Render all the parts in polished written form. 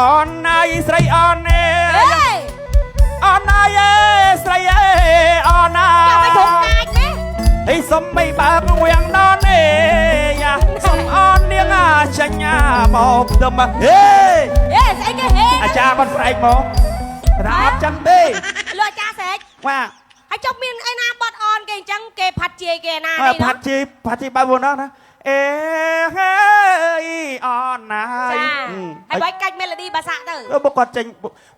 អូនណាយស្រីអូនអេ អេ អូនណាយអេស្រីអេអូនណា ចាំមិនធំកាចណា អីសុំមិនបើកវៀងដល់នេះយ៉ាសុំអូននាងអាចាញ់អាមកផ្ទឹមហេ អេស្អីគេហេ អាចារ្យគាត់ស្រែកមកថាអត់ចឹងទេ លោកអាចារ្យស្រែក បាទ ហើយចុះមានអីណាបត់អនគេអញ្ចឹងគេផាត់ជាយគេណា អើ នេះ ផាត់ជីផាត់ជីបើវណាណាអេហេអូនណាយ ចាហើយបើកាច់មេឡូឌីបាសាក់ទៅ អឺបើគាត់ចេញ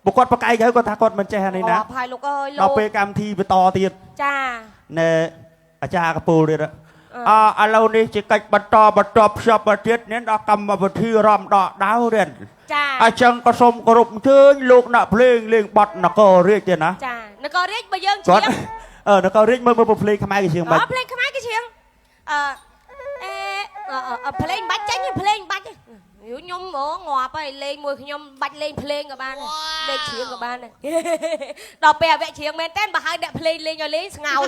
បើគាត់ប្រកែកហើយគាត់ថាគាត់មិនចេះអានេះណា អភ័យលោកអើយលោក ដល់ពេលកម្មវិធីបន្តទៀត ចា ណែអាចារ្យកពូលទៀតអឥឡូវនេះជាកិច្ចបន្តបន្តភ្ជាប់ទៅទៀតនេះដល់កម្មវិធីរំដកដាវទៀត ចា អញ្ចឹងក៏សូមគោរពអញ្ជើញលោកអ្នកភ្លេងលេងបទនគររាជទៀតណា ចានគររាជបើយើង គាត់ ច្រៀង អឺនគររាជមើលមើលភ្លេងខ្មែរគេជាងមិន អូភ្លេងខ្មែរគេច្រៀងអឺអេអឺភ្លេងបាច់ចេញភ្លេងបាច់យូខ្ញុំហ្មងងាប់ហើយលេងមួយខ្ញុំបាច់លេងភ្លេងក៏បានលេងច្រៀងក៏បានដល់ពេលអវៈច្រៀងមែនតើបើឲ្យអ្នកភ្លេងលេងឲ្យលេងស្ងោច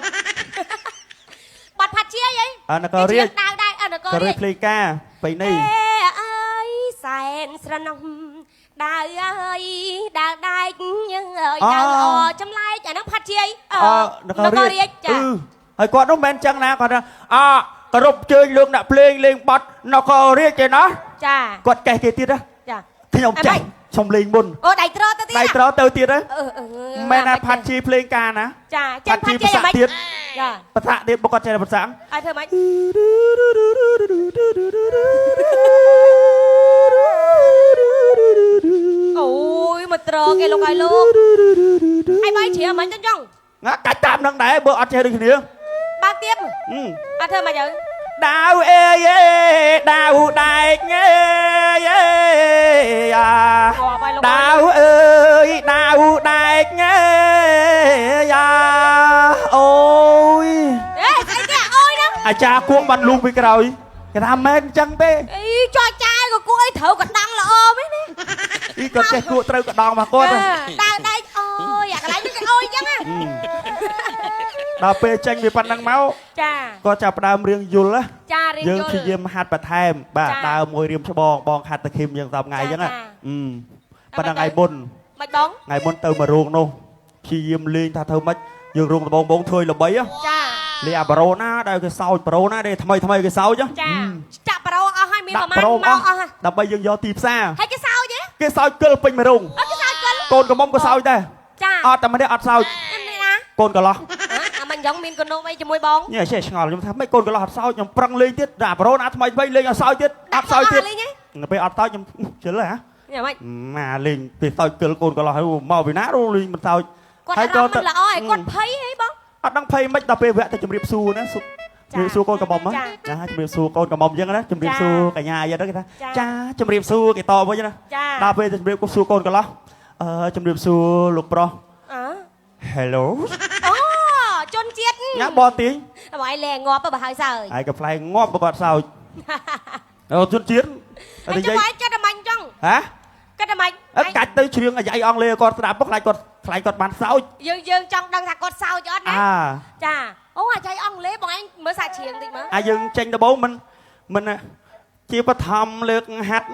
បាត់ផាត់ជាអី អនគររាជ ដាវដែរអនគរ ក៏រា រាជ ជភ្លេងការបៃនេះ អេអើយសែនស្រណោះដាវអើយដាវដែកយើងអើយដាវល្អចម្លែកអាហ្នឹងផាត់ជាយ អនគររាជ ចា អឺហើយគាត់នោះមិនមែនចឹងណាគាត់ថាអគោរពអញ្ជើញលោកអ្នកភ្លេងលេងបទនគររាជទេណា ចា គាត់កេះគេទៀតណា ចា ខ្ញុំចេះខ្ញុំលេងមុន អូដៃត្រទៅទៀត ដៃត្រទៅទៀតណា អឺអឺ មែនណាផាត់ជីភ្លេងការណា ចាចេះផាត់ជាយយ៉ាងម៉េច ទៀត ចា ប្រសាទៀតបើគាត់ចេះតែប្រសា ឲ្យធ្វើម៉េចអូយមកត្រគេលោកឲ្យលោកឲ្យបាយជ្រាមិនចឹងចង់ ណាកាច់តាមនឹងដែរបើអត់ចេះដូចគ្នា បើកទៀត ហឹម អត់ធ្វើម៉េចទៅ ដាវអេយេដាវដែកអេយេអា ងាប់ហើយលោក ដាវអើយដាវដែកអេយ៉ាអូយ អេស្អីគេអូយហ្នឹង អាចារ្យគួងបានលូកពីក្រោយគេថាមែនអញ្ចឹងទេ អីចោចចាយក៏គួរអីត្រូវកណ្ដាំងល្អមែនណា អីគាត់ចេះគួត្រូវកដងមកគាត់ ដើរដែកអូយអាកន្លែងនេះគេអូយអញ្ចឹងណា ដល់ពេលចេញពីប៉ុណ្ណឹងមក ចា គាត់ចាប់ផ្ដើមរៀងយល់ណា ចារៀង យើង យល់ ព្យាយាមហាត់បន្ថែមបាទ ចា ដើរមួយរៀមច្បងបងហាត់តាឃីមយើងសប្តាហ៍ថ្ងៃអញ្ចឹងណា ចា អឺប៉ុណ្ណឹងថ្ងៃមុន មិនបង ថ្ងៃមុនទៅមករោងនោះព្យាយាមលេងថាធ្វើម៉េចយើងរោងដំបងបងធ្វើឲ្យល្បីហ៎ ចា លេងអាបារ៉ូណាដែលគេសោចបារ៉ូណាដែលថ្មីថ្មីគេសោចហ៎ ចាចាក់ប្រូអស់ហើយមាន ដាក់ ប្រមាណ បារ៉ូអស់ មកអស់ហើយ ដើម្បីយើងយកទីផ្សារ ហើយគេសោចទេ គេសោចកិលពេញមួយរោង អត់គេសោចកិល កូនកំមុំក៏សោចដែរ ចា អត់តែម្នាក់អត់សោច នេះណា កូនកន្លោះ អាមិនអញ្ចឹងមានកូនអីជាមួយបង ញ៉េចេះឆ្ងល់ខ្ញុំថាម៉េចកូនកន្លោះអត់សោចខ្ញុំប្រឹងលេងទៀតដាក់បារ៉ូណាថ្មីថ្មីលេងអត់សោចទៀតអត់សោចទៀត លេងហ៎ នៅពេលអត់សោចខ្ញុំជិលហ៎ ញ៉ាំម៉េច ម៉ាលេងពេលសោចកិលកូនកន្លោះហើយមកពីណារលេងមិនសោច គាត់អារម្មណ៍មិនល្អហើយគាត់ភ័យហីបង អត់ដឹងភ័យមិនដល់ពេលវគ្គទៅជំរាបសួរណាសុជំរាបសួរកូនកំមុំណាជំរាបសួរកូនកំមុំអញ្ចឹងណាជំរាបសួរកញ្ញាអីហ្នឹងគេថាចាជំរាបសួរគេតបវិញណា ចា ដល់ពេលទៅជំរាបសួរកូនកន្លោះអឺជំរាបសួរលោកប្រុស អើ Hello អូជនជាតិ ញ៉ាបទាញ បងឯងលែងងាប់ទៅបើហើយសើច ហើយកប្លែងងាប់បើគាត់សើចអូជនជាតិ ហើយចុះបងឯងគិតតែមិនអញ្ចឹង ហ៎ គិតតែមិន អត់កាច់ទៅច្រៀងអាយ៉ៃអង់គ្លេសគាត់ស្ដាប់ខ្លាចគាត់ខ្លាចគាត់បានសើច យើងយើងចង់ដឹងថាគាត់សើចអត់ណា អា ចាអូអាចៃអង់គ្លេសបងឯងមើលសាច្រៀងតិចមើល អាយើងចេញដំបូងមិនមិនជាបឋមលើកហាត់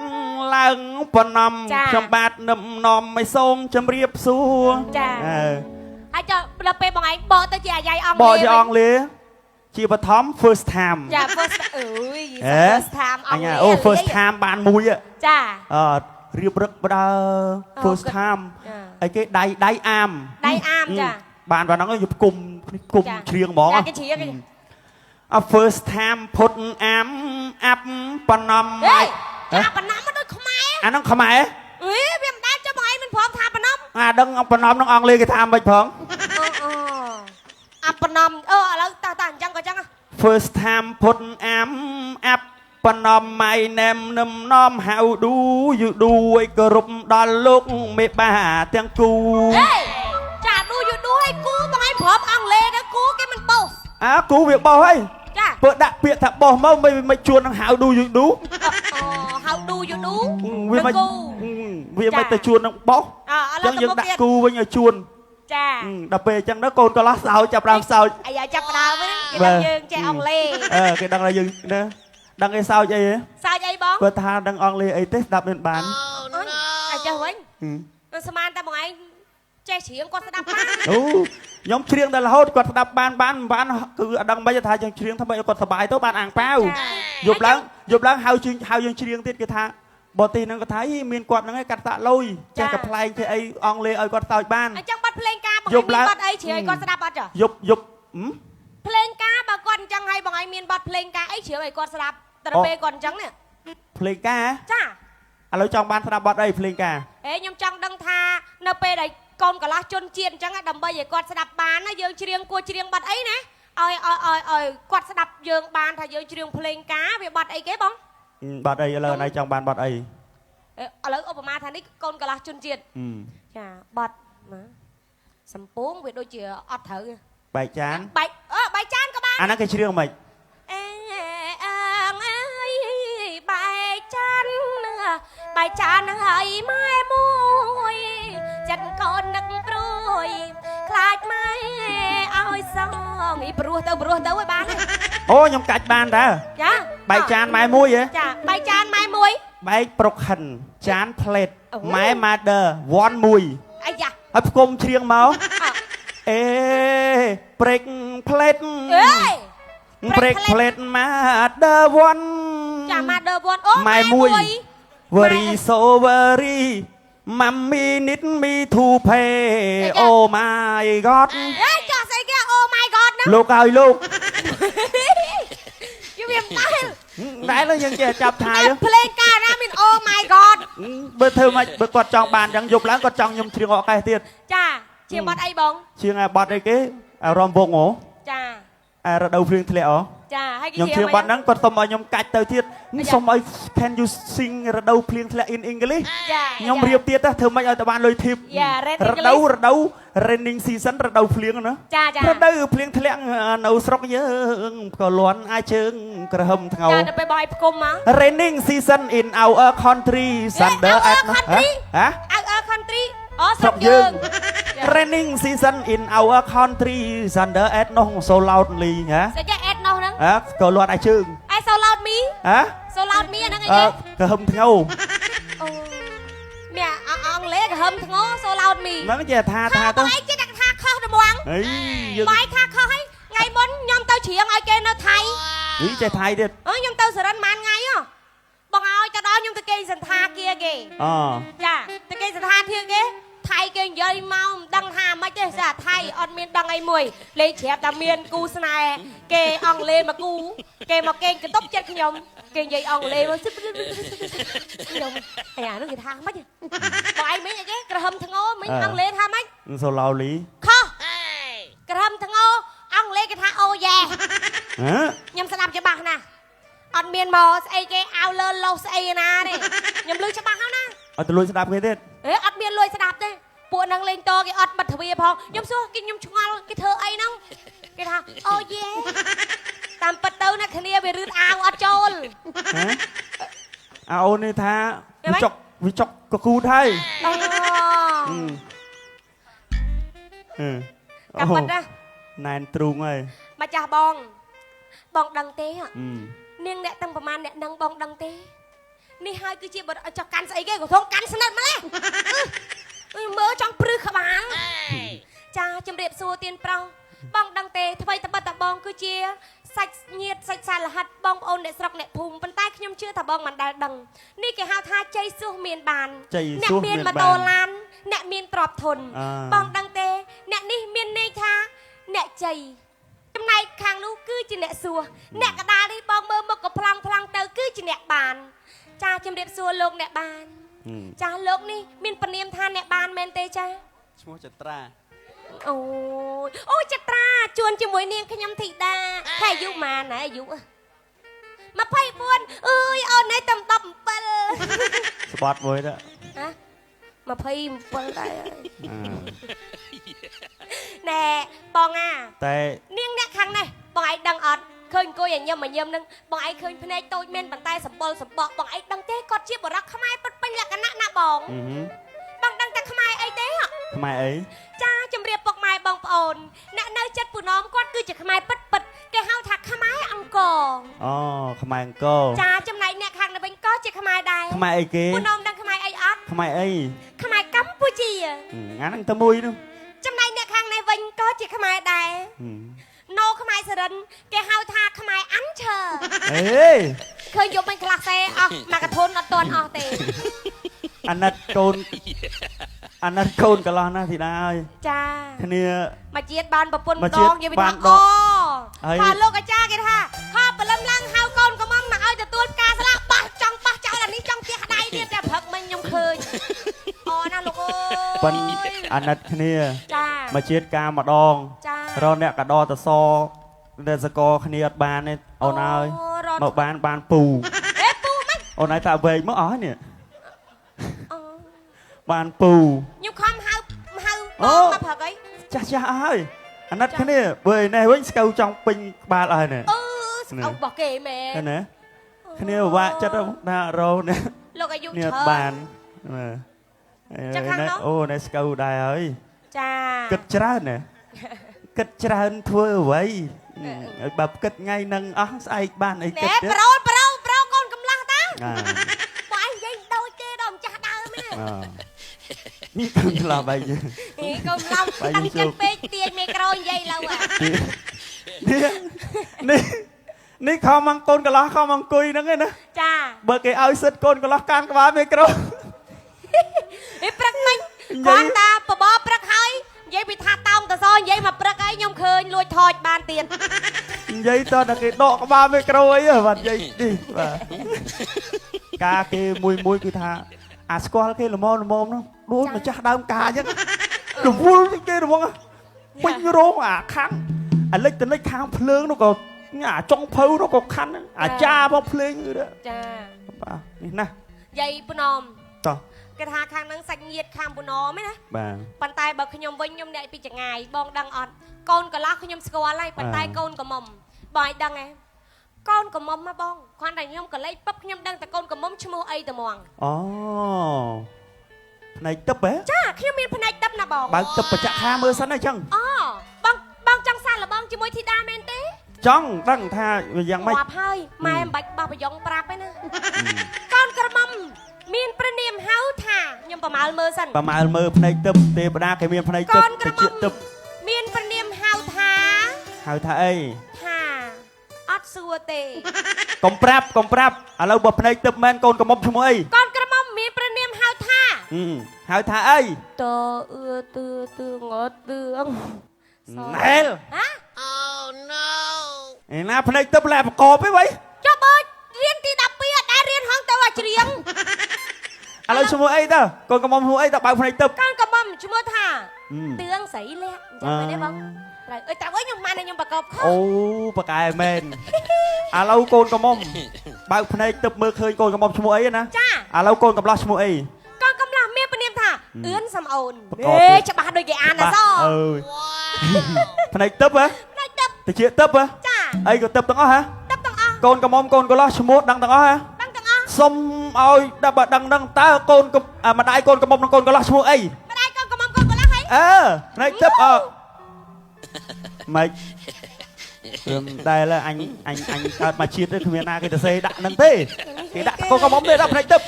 ឡើងប៉ុណ្ណំខ្ញុំបាទនឹមនាំឲ្យសូមជម្រាបសួរ ចា អើ ហើយចុះដល់ពេលបងឯងបកទៅជាអាយ៉ៃអង់ ប គ្លេស កជាអង់គ្លេសជាបឋម first time ចា first អើយ ហេ first time អ អ ង់គ្លេស ញអូ first time បានមួយហ៎ ចា អឺរៀបរឹកបដើ first time ចា អីគេដៃដៃអាម ដៃអាមចា បានប៉ុណ្ណឹងយប់គុំគុំ ចា ច្រៀងហ្មង ចាគេច្រៀងគេ អ first time ផុតអាមអាប់ប៉ុណ្ណំ ហេចាប៉ុណ្ណឹមមកដូចខ្មែរ អាហ្នឹងខ្មែរ អីវាមិនដែលចុះបងឯងមិនព្រមថាប៉ុណ្ណឹម អាដឹងប៉ុណ្ណំហ្នឹងអង់គ្លេសគេថាមិនផង អូអូអាប៉ុណ្ណឹមអឺឥឡូវតោះតោះអញ្ចឹងក៏អញ្ចឹង first time ផុតអាមអាប់ប៉ុណ្ណំ my name នឹមនាំ how do you do ឲ្យគោរពដល់លោកមេបាទាំងគូ ហេចាឌូយូឌូឲ្យគូបងឯងព្រមអង់គ្លេសទៅគូគេមិនបោស អើគូវាបោះហើយ ចា បើដាក់ពាក្យថាបោះមកមិនមិនជួននឹង how do you do អូ how do you do វាមិន គូ វាមិនទៅជួននឹងបោះ អើឥឡូ ចឹងយើង វទៅមុខទៀត ដាក់គូវិញឲ្យជួន ចា ដល់ពេលអញ្ចឹងទៅកូនកន្លោះសោចចាប់ដើមសោច អាយ៉ាចាប់ដើមហ្នឹងគេដឹងយើងចេះអង់គ្លេស អឺគេដឹងថាយើងណាដឹងគេសោចអីហ៎ សើចអីបង គាត់ថាដឹងអង់គ្លេសអីទេស្ដាប់មិនបាន អូន អញ្ចឹងវិញស្មានតែបងឯងចេះច្រៀងគាត់ស្ដាប់បាន អូខ្ញុំច្រៀងដល់រហូតគាត់ស្ដាប់បានបានមិនបានគឺអត់ដឹងមិនថាយើងច្រៀងធ្វើម៉េចឲ្យគាត់សប្បាយទៅបានអាងប៉ាវយប់ឡើងយប់ឡើងហៅជើងហៅយើងច្រៀងទៀតគេថាបរទេសហ្នឹងគាត់ថាអីមានគាត់ហ្នឹងឯងកាត់សាក់លុយចេះកំ pl ែងចេះអីអង់គ្លេសឲ្យគាត់សើចបាន អញ្ចឹងបាត់ភ្លេងការបងឯងមានបាត់អីច្រៀងឲ្យគាត់ស្ដាប់អត់ចា យប់យប់ ភ្លេងការបើគាត់អញ្ចឹងឲ្យបងឯងមានបាត់ភ្លេងការអីច្រៀងឲ្យគាត់ស្ដាប់តែពេលគាត់អញ្ចឹងនេះ ភ្លេងការ ចា ឥឡូវចង់បានស្ដាប់បទអីភ្លេងការ អេខ្ញុំចង់ដឹងថានៅពេលដែលកូនកន្លះជនជាតិអញ្ចឹងដើម្បីឲ្យគាត់ស្ដាប់បានណាយើងច្រៀងគួរច្រៀងបាត់អីណាឲ្យឲ្យឲ្យឲ្យគាត់ស្ដាប់យើងបានថាយើងច្រៀងភ្លេងការវាបាត់អីគេបង បាត់អីឥឡូវណៃចង់បានបាត់អី ឥឡូវឧបមាថានេះកូនកន្លះជនជាតិចាបាត់ណាសំពងវាដូចជាអត់ត្រូវ បែកចាន បែកអឺបែកចានក៏បាន អាហ្នឹងគេច្រៀងមិន អេអងអើយបែកចានបែកចានហើយម៉ែមួយចិត្តកូននឹកព្រួយខ្លាចម៉ែឲ្យសងអីព្រោះទៅព្រោះទៅឲ្យបាន អូខ្ញុំកាច់បានតើ ចា បែកចានម៉ែមួយហ៎ ចាបែកចានម៉ែមួយ បែកប្រុកហិនចានផ្លេតម៉ែ mother one មួយ អាយ៉ា ហើយផ្គុំច្រៀងមកអេប្រេកផ្លេត អេ ប្រេកផ្លេត mother one ចា mother one អូ ម៉ែមួយ very so very mommy need me to pay oh my god អេចោះស្អីគេ oh my god ណា លោកឲ្យលោក យូវាមិនដែល ដែលយើងចេះចាប់ថាយ ភ្លេងការណាមាន oh my god បើធ្វើមិនបើគាត់ចង់បានអញ្ចឹងយប់ឡើងគាត់ចង់ខ្ញុំច្រៀងអកេះទៀត ចាជាបត់អីបង ច្រៀងអាបត់អីគេអារំវងហ៎ ចា អារដូវភ្លៀងធ្លាក់ហ៎ ចាហើយគេ ខ្ញុំច្រៀងបត់ហ្នឹងគាត់សុំឲ្យខ្ញុំកាច់ទៅទៀតសុំឲ្យ can you sing រដូវភ្លៀងធ្លាក់ in English ចា ខ្ញុំរៀបទៀតទៅធ្វើម៉េចឲ្យទៅបានលុយធីប Yeah រដូវរដូវ raining season រដូវភ្លៀងណា ចាចា រដូវភ្លៀងធ្លាក់នៅស្រុកយើងក៏លន់អាចជើងក្រហមធ្ងោ ចាទៅពេលបងឲ្យផ្គុំមក raining season in our country thunder our at country ហ៎ our country អូស្រុកយើង raining season in our country thunder at នោះ so loudly ហ៎ ស្អីគេ at នោះហ្នឹង ហ៎ក៏លន់អាចជើង អេ so loud me ហ៎ so loud me ហ្នឹងអី អឺ គេ ក្រហមធ្ងោ អូមានអង់គ្លេសក្រហមធ្ងោ so loud me ហ្នឹងចេះថាថាទៅ បងឯងចេះតែថាខុសត្មង អីយើង បាយថាខុសហើយថ្ងៃមុនខ្ញុំទៅច្រៀងឲ្យគេនៅថៃ នេះចេះថៃទៀត អឺខ្ញុំទៅសរិនប៉ុន្មានថ្ងៃហ៎បងឲ្យទៅដល់ខ្ញុំទៅគេសន្តាគារគេ អូ ចាទៅគេសន្តាគារគេថៃគេនិយាយមកមិនដឹងថាម៉េចទេស្អាថៃអត់មានដឹងអីមួយលេងជ្រាបតែមានគូស្នេហ៍គេអង់គ្លេសមកគូគេមកគេកន្ទប់ចិត្តខ្ញុំគេនិយាយអង់គ្លេសមកខ្ញុំអាយ៉ានោះគេថាម៉េចបងឯងមិញអីគេក្រហមធ្ងោមិញអង់គ្លេសថាម៉េច សូឡៅលី ខុសក្រហមធ្ងោអង់គ្លេសគេថាអូយ៉េ ហ៎ ខ្ញុំស្ដាប់ច្បាស់ណាស់អត់មានមកស្អីគេអោលើលោស្អីណាទេខ្ញុំឮច្បាស់ហើយណា អត់ទៅលួចស្ដាប់គេទៀត អេអត់មានលួចស្ដាប់ទេពួកនឹងលេងតគេអត់បិទទ្វារផងខ្ញុំសួរគេខ្ញុំឆ្ងល់គេធ្វើអីហ្នឹងគេថាអូយេតាមពិតទៅណាគ្នាវារឺតអាវអត់ចូល ហ៎អាអូននេះថាវាចុកវាចុកកគូតហើយ អូតាមពិតណា ណែនទ្រូងហើយ ម្ចាស់បងបងដឹងទេនាងអ្នកទាំងប្រមាណអ្នកនឹងបងដឹងទេនេះហើយគឺជាចុះកាន់ស្អីគេក៏ធំកាន់ស្និតម្ល៉េះមើលចង់ព្រឺក្បាលចាជំរាបសួរទៀនប្រុសបងដឹងទេថ្មីតបិតតបងគឺជាសាច់ញាតសាច់សាលហិតបងប្អូនអ្នកស្រុកអ្នកភូមិប៉ុន្តែខ្ញុំជឿថាបងមិនដែលដឹងនេះគេហៅថាជ័យសួសមានបានអ្នកមានម៉ូតូឡានអ្នកមានទ្រព្យធនបងដឹងទេអ្នកនេះមានន័យថាអ្នកជ័យចំណែកខាងនោះគឺជាអ្នកសួសអ្នកកដាលនេះបងមើលមុខក៏ប្លង់ប្លង់ទៅគឺជាអ្នកបានចាជំរាបសួរលោកអ្នកបានចាលោកនេះមានពនាមថាអ្នកបានមែនទេចា ឈ្មោះចត្រា អូយអូចត្រាជួនជាមួយនាងខ្ញុំធីតាហើយអាយុម៉ានណាអាយុ24អើយអូននេះតែ17 ស្បត់មួយទៅ ហ៎27ដែរណែបងអា តែ នាងអ្នកខាងនេះបងឯងដឹងអត់ឃើញអង្គុយឲ្យញឹមឲ្យញឹមនឹងបងឯងឃើញភ្នែកតូចមែនប៉ុន្តែសម្បុរសម្បកបងឯងដឹងទេគាត់ជាបរិសុទ្ធខ្មែរពិតពេញលក្ខណៈណាបងបងដឹងតែខ្មែរអីទេ ខ្មែរអី ចាជំរាបពុកម៉ែបងប្អូនអ្នកនៅចិត្តពូនមគាត់គឺជាខ្មែរពិតពិតគេហៅថាខ្មែរអង្គរ អូខ្មែរអង្គរ ចាចំណែកអ្នកខាងនៅវិញក៏ជាខ្មែរដែរ ខ្មែរអីគេ ពូនមដឹងខ្មែរអីអត់ ខ្មែរអី ខ្មែរកម្ពុជា អាហ្នឹងតែមួយនោះ ចំណែកអ្នកខាងនេះវិញក៏ជាខ្មែរដែរណូខ្មែរសរិនគេហៅថាខ្មែរអាន់ឈើ អេ ឃើញយកមិនខ្លះសេអស់មកកធនអត់តន់អស់ទេ អាណិតកូនអាណិតកូនកន្លោះណាស់ធីតាអើយ ចា គ្នា មកជាតិបានប្រពន្ធ មកជាតិ ម្ដងនិយាយពី បាន ថាអូ ដកហើយ ថាលោកអាចារ្យគេថាហោព្រលឹមឡើងហៅកូនកំមុំមកឲ្យទទួលផ្កាស្លាកបោះចង់បោះចោលអានេះចង់ផ្ទះដៃទៀតតែព្រឹកមិញខ្ញុំឃើញអូណាលោកអើយ ប៉ិនអាណិតគ្នា ចា មកជាតិការម្ដង ចា រកអ្នកកដតសដែលសកលគ្នាអត់បានទេអូនអើយ រត់ មកបានបានពូ អេពូមិន អូនឯងតាវែងមកអស់ហើយនេះ អូ បានពូ ខ្ញុំខំហៅហៅ អូ បងមកព្រឹកអី ចាស់ចាស់អស់ហើយអាណិតគ្នាបើឯនេះវិញស្កូវចង់ពេញក្បាលអស់ហើយនេះ អឺស្អប់របស់គេមែន ឃើញទេគ្នាពិបាកចិត្តណារោនេះ លោកអាយុ នេះអ ច្រើន ត់បានបាទ ចាខាងនោះ អូនេះស្កូវដែរហើយ ចា គិតច្រើនណាគិតច្រើនធ្វើអ្វីឲ្យបើគិតថ្ងៃនឹងអស់ស្អែកបានអីគិ ណែ តទៀត ប្រូប្រូប្រូកូនកំឡោះតា អា បងឯងនិយាយដូចគេដល់ម្ចាស់ដើមណា នេះគឺក្លាប់ឯង ហេកូនឡំ បាយ តាំង ជោគ ចិត្តពេកទាញមេក្រូនិយាយឡូវអា នេះនេះនេះខំអង្គកូនកន្លោះខំអង្គុយហ្នឹងឯណា ចា បើគេឲ្យសិតកូនកន្លោះកាន់ក្បាលមេក្រូ ហេព្រឹកមិញ និយាយ គាត់តាបបរព្រឹកហើយនិយាយពីថាតោងតសនិយាយមកព្រឹកអីខ្ញុំឃើញលួចថតបានទៀត និយាយតតែគេដកក្បាលមេក្រូអីហ៎បាទនិយាយនេះបាទការគេមួយមួយគឺថាអាស្គាល់គេល្មមល្មមនោះដូចម្ចាស់ដើមការអញ្ចឹងរវល់គេហ្មងពេញរោងអាខាងអាលិចតលិចខាងភ្លើងនោះក៏អាចុងភៅនោះក៏ខាន់អាចារ្យមកភ្លេង ចា បាទនេះណា និយាយពណម តោះ គេថាខាងហ្នឹងសាច់ញាតខាងពណមឯណា បាទ ប៉ុន្តែបើខ្ញុំវិញខ្ញុំអ្នកពីចងាយបងដឹងអត់កូនកន្លោះខ្ញុំស្គាល់ហើយប៉ុន្តែកូនកំមុំបងឲ្យដឹងហ៎កូនកំមុំមកបងគ្រាន់តែខ្ញុំក៏លេចពឹបខ្ញុំដឹងតែកូនកំមុំឈ្មោះអីត្មង អូផ្នែកទឹកហ៎ ចាខ្ញុំមានផ្នែកទឹកណាបង បើកទឹកបច្ចៈខាមើលសិនអីចឹង អូបងបងចង់សាកល្បងជាមួយធីតាមែនទេ ចង់ដឹងថាវាយ៉ាងម៉េច ងាប់ហើយម៉ែមិនបាច់បោះប្រយ៉ងប្រាប់ទេណាកូនក្រមុំមានព្រះនាមហៅថាខ្ញុំប្រមាលមើលសិន ប្រមាលមើលផ្នែកទឹកទេវតាគេមានផ្នែកទឹក កូនក្រ តិច មុំ ទឹក មានព្រះនាមហៅថា ហៅថាអី ថាអត់សួរទេ កុំប្រាប់កុំប្រាប់ឥឡូវបើផ្នែកទឹកមែនកូនក្រមុំឈ្មោះអី កូនក្រមុំមានព្រះនាមហៅថា ហឹមហៅថាអី តអឺទឺទឺងទឿង ណែល ហ៎ ឯណាផ្នែកទឹកលែប្រកបទេវ៉ៃ ចុះបើរៀនទី12អត់ដែលរៀនហងទៅអាច្រៀង ឥឡូវឈ្មោះអីទៅកូនក្រមុំឈ្មោះអីទៅបើកផ្នែកទឹក កូនក្រមុំឈ្មោះថា ហឹម ទឿងស្រីលាក់អញ្ចឹងមែនទេបងត្រូវអើយត្រូវអើយខ្ញុំបានខ្ញុំប្រកបខុស អូបកែមែនឥឡូវកូនក្រមុំបើកផ្នែកទឹកមើលឃើញកូនក្រមុំឈ្មោះអីណា ចា ឥឡូវកូនកំឡោះឈ្មោះអី កូនកំឡោះមានព្រះនាមថាអឿនសំអូន ប្រកបទៀត អេច្បាស់ដូចគេអានអស អើយផ្នែកទឹកហ៎ ផ្នែកទឹក តិចទឹកហ៎ ចា អីក៏ទឹកទាំងអស់ហ៎ ទឹកទាំងអស់ កូនក្រមុំកូនកំឡោះឈ្មោះដឹងទាំងអស់ហ៎ ដឹងទាំងអស់ សុំឲ្យដល់បើដឹងដឹងតើកូនកំអាម្ដាយកូនកំមុំនិងកូនកន្លោះឈ្មោះអី ម្ដាយកូនកំមុំកូនកំឡោះហី អឺផ្នែកទឹកអឺម៉េចរឿងដែលអញអញអញកើតមកជាតិទេគ្មានណាគេទៅសេដាក់នឹងទេគេដាក់កូនកំមុំទេដាក់ផ្នែកទឹក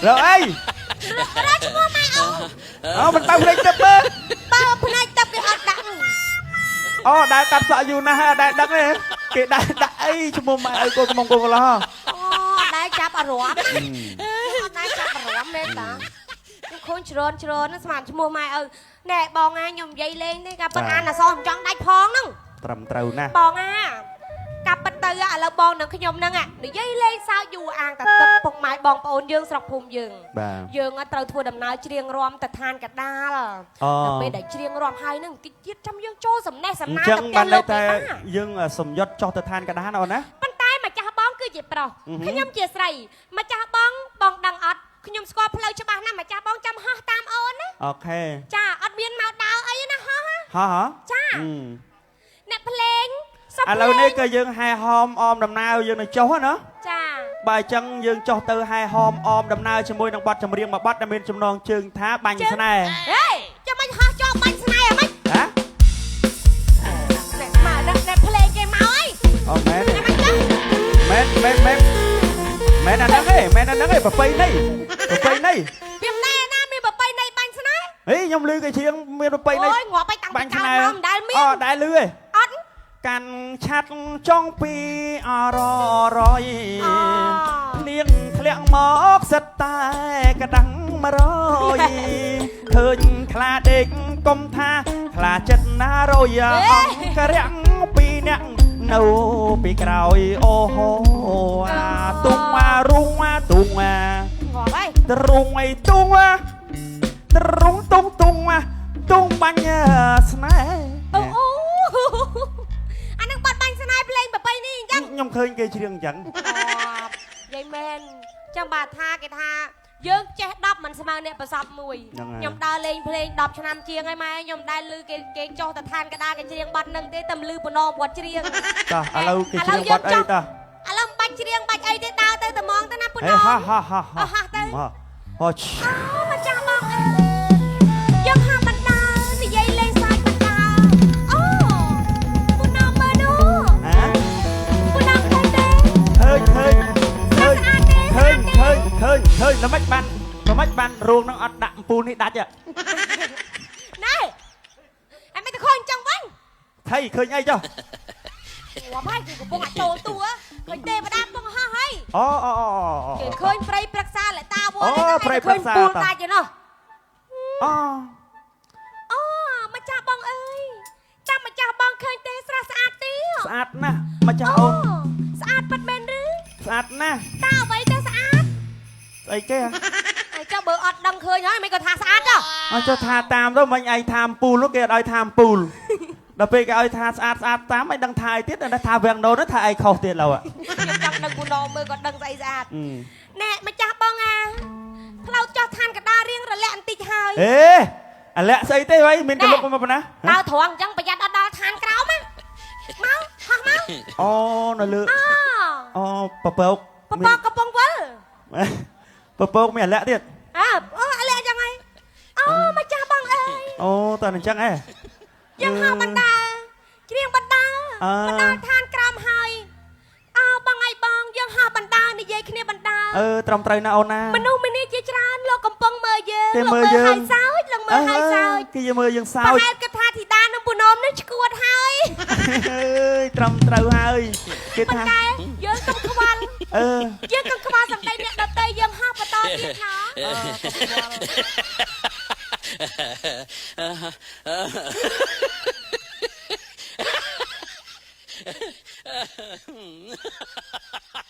រកអី រកឈ្មោះម៉ែអូ អូមិនបើផ្នែកទឹកទេ បើផ្នែកទឹកគេអត់ដាក់ អូដែលកាត់សក់យូរណាស់ហើយអត់ដែលដឹងទេគេដែលដាក់អីឈ្មោះម៉ែឲ្យកូនកំមុំកូនកន្លោះ អូអត់ដែលចាប់អារម្មណ៍អត់ដែលចាប់អារម្មណ៍មែនតាខ្ញុំខូនច្រើនច្រើនហ្នឹងស្មានឈ្មោះម៉ែឪណែបងអាខ្ញុំនិយាយលេងទេកាពិតអានអសមិនចង់ដាច់ផងហ្នឹង ត្រឹមត្រូវណាស់ បងអាកាពិតទៅឥឡូវបងនឹងខ្ញុំហ្នឹងនិយាយលេងសើចយូរអាងតែទឹកពុកម៉ែបងប្អូនយើងស្រុកភូមិយើង បាទ យើងត្រូវធ្វើដំណើរច្រៀងរាំទៅឋានកដាល អូ ដល់ពេលដែលច្រៀងរាំហើយហ្នឹងតិចទៀតចាំយើងចូលសំណេះសំ អញ្ចឹង ណាលទៅផ្ទះ បានន័ លោក យថា គេបាទ យើងសំយត់ចុះទៅឋានកដាលណាអូនណា ប៉ុន្តែម្ចាស់បងគឺជាប្រុស អឺហឹម ខ្ញុំជាស្រីម្ចាស់បងបងដឹងអត់ខ្ញុំស្គាល់ផ្លូវច្បាស់ណាស់ម្ចាស់បងចាំហោះតាមអូនណា អូខេ ចាអត់មានមកដើរអីណាហោះណា ហោះហ៎ ចា អឺ អ្នកភ្លេងសុំ ឥឡូវនេះក៏យើងហែហោមអមដំណើរយើងនឹងចុះហ្នឹងណា ចា បើអញ្ចឹងយើងចុះទៅហែហោមអមដំណើរជាមួយនឹងបទចម្រៀងមួយបទដែលមានចំណងជើងថាបាញ់ស្នេហ៍ ហេចាំមិនហោះចោលបាញ់ស្នេហ៍ហ្មង ហ៎ អ្នកមកអ្នកភ្លេងគេមកអី អូមែន ចាំមិនចុះ មែនមែនមែន មែនអាហ្នឹងឯងមែនអាហ្នឹងឯងប្រពៃណីប្រពៃណី ពីម្នាក់ណាមានប្រពៃណីបាញ់ស្នេហ៍ ហេខ្ញុំឮគេច្រៀងមានប្រពៃណី អូយងាប់ឲ្យតាំងពី បាញ់ស្នេហ៍ កើតមកមិនដែលមាន អូដែលឮឯង អត់ កាន់ឆាត់ចង់ពីអររយ អូ ភ្លៀងធ្លាក់មកសិតតែក្តាំង100ឃើញខ្លាដេកកុំថាខ្លាចិត្តណារយអង្គរាំងពីរអ្នកនៅពីក្រោយអូហូអាទុំអារុងអាទុំអា ងាប់ហើយ ទ្រុងអីទុងអាទ្រុងទុងទុងអាទុងបាញ់ស្នេហ៍ អូអូអានឹងបាត់បាញ់ស្នេហ៍ភ្លេងប្រពៃនេះអញ្ចឹង ខ្ញុំឃើញគេច្រៀងអញ្ចឹង ងាប់យាយមែនចឹងបាទថាគេថាយើងចេះ10មិនស្មើអ្នកប្រសពមួយខ្ញុំដើរលេងភ្លេង10ឆ្នាំជាងហើយម៉ែខ្ញុំដែលឮគេគេចុះទៅឋានកដាលគេច្រៀងបាត់នឹងទេតែឮប៉ុណ្ណោះគាត់ច្រៀង តោះឥឡូវគេច្រៀងបាត់អីតោះ ឥឡូវមិនបាច់ច្រៀងបាច់អីទេដើរទៅត្មងទៅណាប៉ុណ្ ហេ ណោះ ហាហាហា អស់ហាទៅ ហោឈ អូម្ចាស់បងអើយយើងហាបណ្ដានិយាយលេងសើចបណ្ដាអូពុនំមើលនោះ ហ៎ ពុនំឃើញទេ ឃើញឃើញឃើញ ស្អាតទេ ឃើញឃើញឃើញឃើញល្មិចបានល្មិចបានរូងនឹងអត់ដាក់អំពូលនេះដាច់ហ៎ ណែអញមិនទៅខូចអញ្ចឹងវិញ ថៃឃើញអីចុះ ងាប់ហើយគឺកំពុងអាចចូលតួឃើញទេវតាកំពុងហោះហើយ អូអូអូអូ គេឃើញព្រៃព្រឹក្សាលតាវ អូ ត្ត ព្រៃព្រឹក្សា ឃើញពូល តា ដាច់ឯណោះ អូ អូម្ចាស់បងអើយចាំម្ចាស់បងឃើញទេស្រស់ស្អាតទេ ស្អាតណាស់ម្ចាស់អូន ស្អាតពិតមែនឬ ស្អាតណាស់ តើអ្វីទៅស្អាត ស្អីគេហ៎ ហើយចុះបើអត់ដឹងឃើញហើយមិនក៏ថាស្អាតចុះ អត់ចុះថាតាមទៅមិញឯងថាអំពូលនោះគេអត់ឲ្យថាអំពូលដល់ពេលគេឲ្យថាស្អាតស្អាតតាមឯងដឹងថាអីទៀតដល់ថាវាំងណូនថាឯងខុសទៀតឡើយ ខ្ញុំចង់ដឹងពូណមើលក៏ដឹងស្អីស្អាតណែម្ចាស់បងអាផ្លូវចោះឋានកដារៀងរលាក់បន្តិចហើយ អេអាលាក់ស្អីទេវ៉ៃមានកលុកមកប៉ុណ្ណា ដើរត្រង់អញ្ចឹងប្រយ័ត្នអត់ដល់ឋានក្រោមណាមកហោះមក អូនៅលើ អូ អូពពក ពពកកំពុងវិល ពពកមានអាលាក់ទៀត អើអូអាលាក់យ៉ាងហើយអូម្ចាស់បងអើយ អូតើអញ្ចឹងឯង យើងហៅបណ្ដាច្រៀងបណ្ដា អើ បណ្ដាឋានក្រោមហើយអើបងអីបងយើងហៅបណ្ដានិយាយគ្នាបណ្ដា អឺត្រឹមត្រូវណាអូនណា មនុស្សម្នាជាច្រើនលោកកំពុងមើលយើង គេ លោក មើលយើង ហើយសើចលោកមើលហើយសើច គេមើលយើងសើច ប្រហែលគិតថាធីតានិងពូនមនឹងឈួតហើយ អើយត្រឹមត្រូវហើយគេថា ប៉ុន្តែយើងកុំខ្វល់ អឺ យើងកុំខ្វល់សម្ដីអ្នកដតីយើងហោះបន្តទៀតណោះ Ha